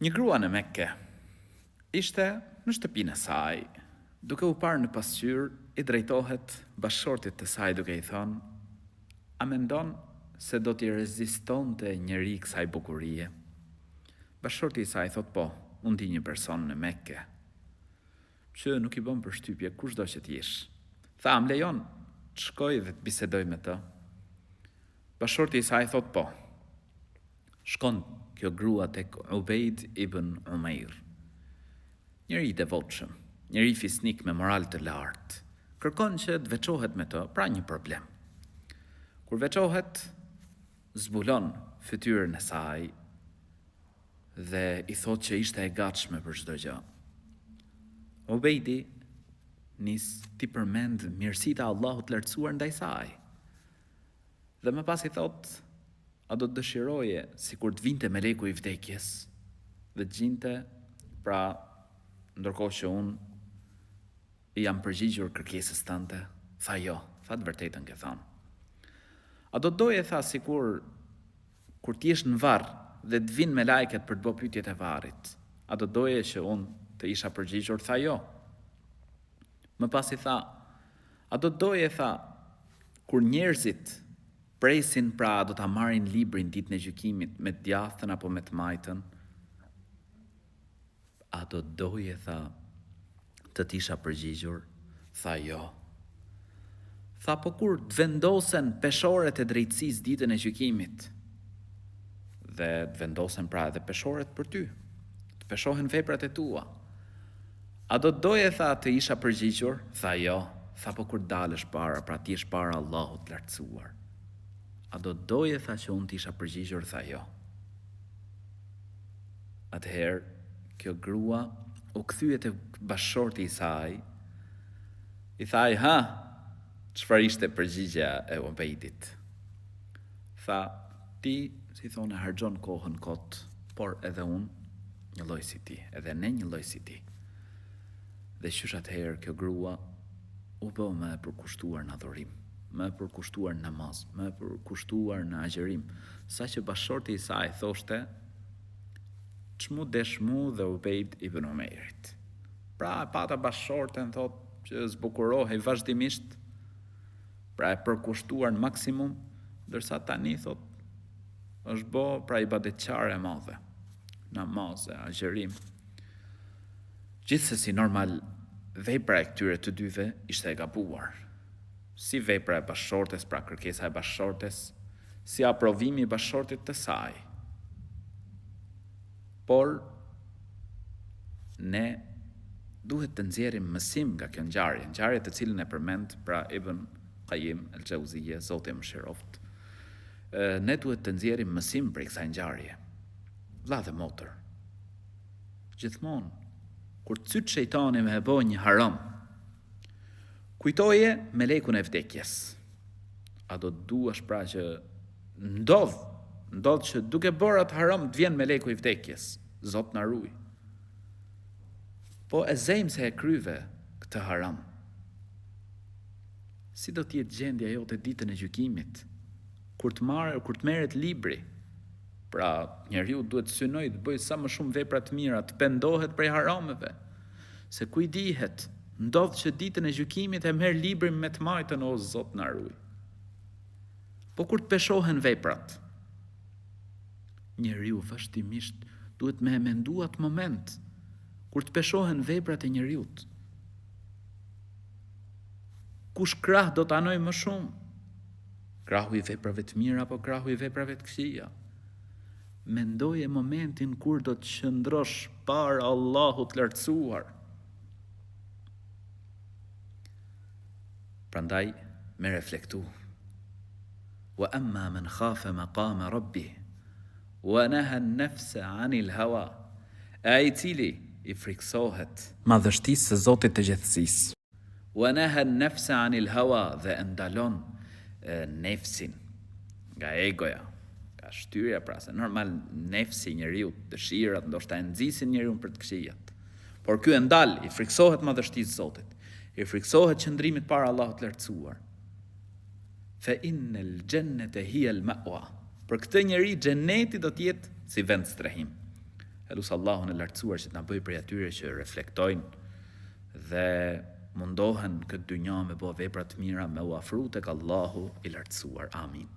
Një grua në Mekke ishte në shtëpinë e saj, duke u parë në pasqyrë, i drejtohet bashkëshortit të saj duke i thënë, A mendon se do t'i rezistonte njeri kësaj bukurie? Bashkëshorti i saj thotë po, unë di një person në Mekke, që nuk i bën përshtypje kushdo që të jesh. Tha, a më lejon të shkoj dhe të bisedoj me të? Bashkëshorti i saj thotë po. Shkon kjo grua tek Ubejd ibn Umejr. Njeri i devotshëm, njeri fisnik me moral të lartë. Kërkon që të veçohet me të, pra një problem. Kur veçohet, zbulon fytyrën e saj dhe i thotë që ishte e gatshme për çdo gjë. Ubejdi nis t'i përmend mirësitë e Allahut të lartësuar ndaj saj. Dhe më pas i thotë, a do të dëshiroje sikur të vinte meleku i vdekjes dhe të gjinte, pra ndërkohë që unë i jam përgjigjur kërkesës tënde? Tha jo, tha të vërtetën ke thënë. A do të doje tha sikur kur të jesh në varr dhe të vinë melajket për të bë pyetjet e varrit, a do të doje që unë të isha përgjigjur? Tha jo. Më pas i tha, A do të doje, tha, kur njerëzit presin pra a do ta marrin librin ditën e gjykimit me të djathtën apo me të majtën? A do të doje, tha, të të isha përgjigjur? Tha, jo. Tha, po kur të vendosen peshoret e drejtësisë ditën e gjykimit dhe të vendosen pra edhe peshoret për ty, të peshohen veprat e tua. A do të doje tha të isha përgjigjur? Tha jo, tha po kur të dalësh para, pra të jesh para Allahut të lartësuar. A do të doje tha që unë të isha përgjigjur? Tha jo. Atëherë kjo grua u kthye te bashkëshorti i saj, i tha ai, ha, çfarë ishte përgjigja e Ubejdit? Tha, ti, si thonë, harxhon kohën kot, por edhe unë njëlloj si ti, edhe ne njëlloj si ti. Dhe qysh atëherë kjo grua u bë më e përkushtuar në adhurim, më e përkushtuar në namaz, më e përkushtuar në agjërim, saqë bashkëshorti i saj thoshte, ç'mu desh mu dhe Ubejd ibn Umejrit. Pra e pata bashkëshorten, thotë, që zbukurohej vazhdimisht, pra e përkushtuar në maksimum, ndërsa tani, thotë, është bo pra ibadetqare e madhe. Namaze, agjërim. Gjithsesi normal vepra e këtyre të dyve ishte e gabuar. Si vepra e bashkëshortes, pra kërkesa e bashkëshortes, si aprovimi i bashkëshortit të saj. Por ne duhet të nxjerrim mësim nga kjo ngjarje, ngjarje të cilën e përmend pra Ibn Qayyim el-Xheuzije, Zoti e mëshiroftë. Ne duhet të nxjerrim mësim prej kësaj ngjarje. Vlla dhe motër. Gjithmonë kur të cyt shejtani me e bo një haram, kujtoje melekun e vdekjes. A do të duash pra që ndodh, ndodh që duke bërë atë haram të vjen meleku i vdekjes. Zot na ruaj. Po e zejmë se e kryve këtë haram. Si do të jetë gjendja jote ditën e gjykimit, kur të marrë, kur të merret libri? Pra, njeriu duhet të synojë të bëjë sa më shumë vepra të mira, të pendohet prej harameve. Se ku i dihet, ndodh që ditën e gjykimit e merr librin me të majtën, o Zot na ruaj. Po kur të peshohen veprat, njeriu vazhdimisht duhet me e mendu atë moment, kur të peshohen veprat e njeriut. Kush krah do të anojë më shumë? Krahu i veprave të mira apo krahu i veprave të këqija? Mendoje momentin kur do të qëndrosh para Allahut të lartësuar. Prandaj me reflektu. Wa amma men khafa maqama rabbih wa naha an-nafsa 'anil hawa. E ai i cili i frikësohet madhështisë së Zotit të gjithësisë. Wa naha an-nafsa 'anil hawa dhe e ndalon nefsin nga egoja, nga shtyrja pra se normal nefsi i njeriut, dëshirat ndoshta e nxisin njeriun për të këqijat. Por ky e ndal, i frikësohet madhështisë së Zotit, i frikësohet qëndrimit para Allahut të Lartësuar. Fe innel xhennete hijel me'wa. Për këtë njeri xheneti do të jetë si vend strehim. E lus Allahun e Lartësuar që të na bëjë prej atyre që reflektojnë dhe mundohen këtë dynja me bo vepra të mira me u afru tek Allahu i Lartësuar. Amin.